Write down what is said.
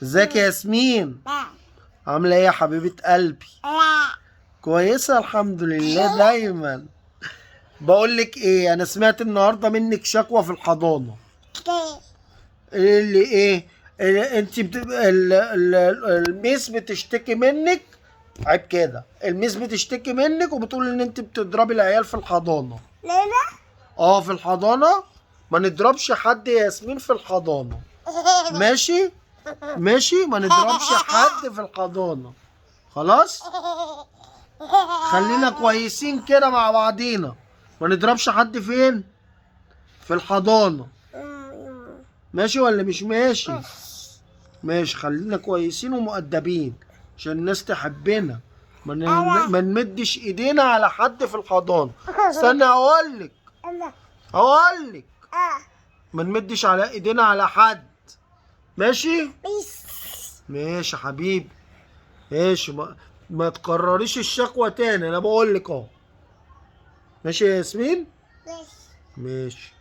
ازيك يا ياسمين؟ عاملة ايه يا حبيبة قلبي؟ كويسة الحمد لله. دايما بقول لك ايه، انا سمعت النهاردة منك شكوى في الحضانة. ايه اللي ايه؟ إيه انت بتبقى الميس بتشتكي منك. عيب كده، الميس بتشتكي منك وبتقول ان انت بتضربي العيال في الحضانة. لا. اه في الحضانة ما نضربش حد يا ياسمين في الحضانة. ماشي ماشي، ما نضربش حد في الحضانة. خلاص، خلينا كويسين كده مع بعضينا، ما نضربش حد فين؟ في الحضانة. ماشي ولا مش ماشي؟ ماشي، خلينا كويسين ومؤدبين عشان الناس تحبنا. ما نمدش ايدينا على حد في الحضانة. استنى اقولك، اقولك ما نمدش على ايدينا على حد. ماشي؟ ماشي يا حبيبي، ماشي. ما تكرريش الشكوى تاني، انا بقول لك اهو. ماشي يا ياسمين؟ ماشي.